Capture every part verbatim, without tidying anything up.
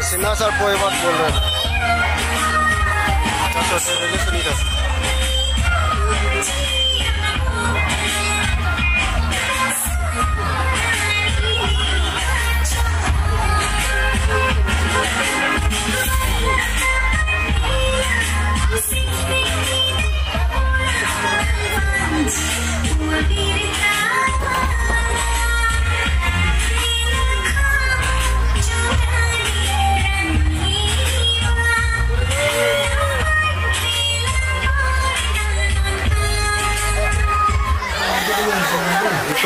Sina sar poi bat bol rahe. Kaso se release nahi tha.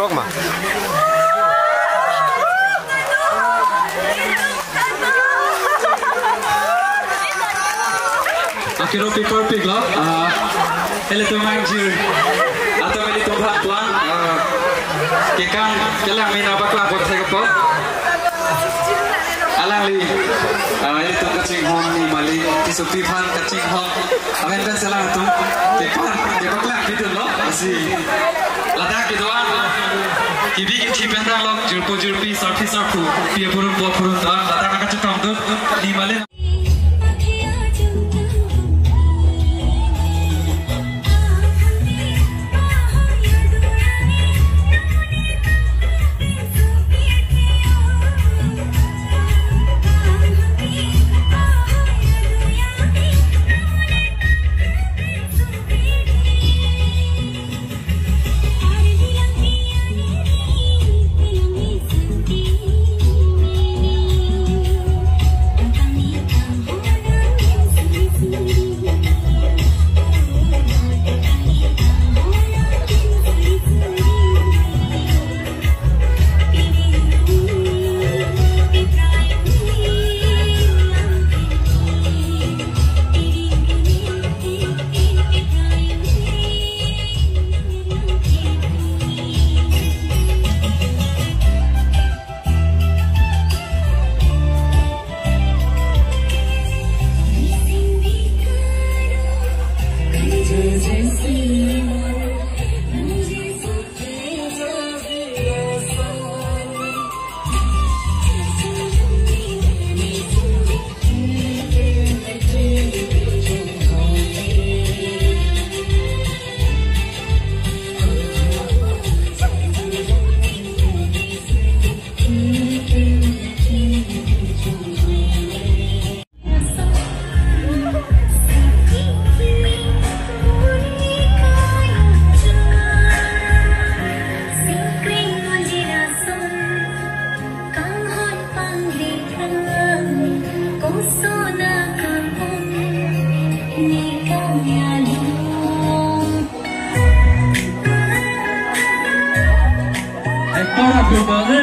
Kok ma? Akiro paper pik lo, ah, ilitum angjir atum ilitum phan puan, ah, kekang kelang mina paklang pot thek po. Alangli, ah, ilitum kachinghon ni mali, tisopi phan kachinghon. Amen pen selang atum, kepan, kepaklang bidun lo, asi. Ladak kedoan, kebi kethi pen dang lo, jirpo jirpi, sarpi sarpo, pi aphurum po aphurum doan, ladak nangkachetong dun, ni mali. Actor of the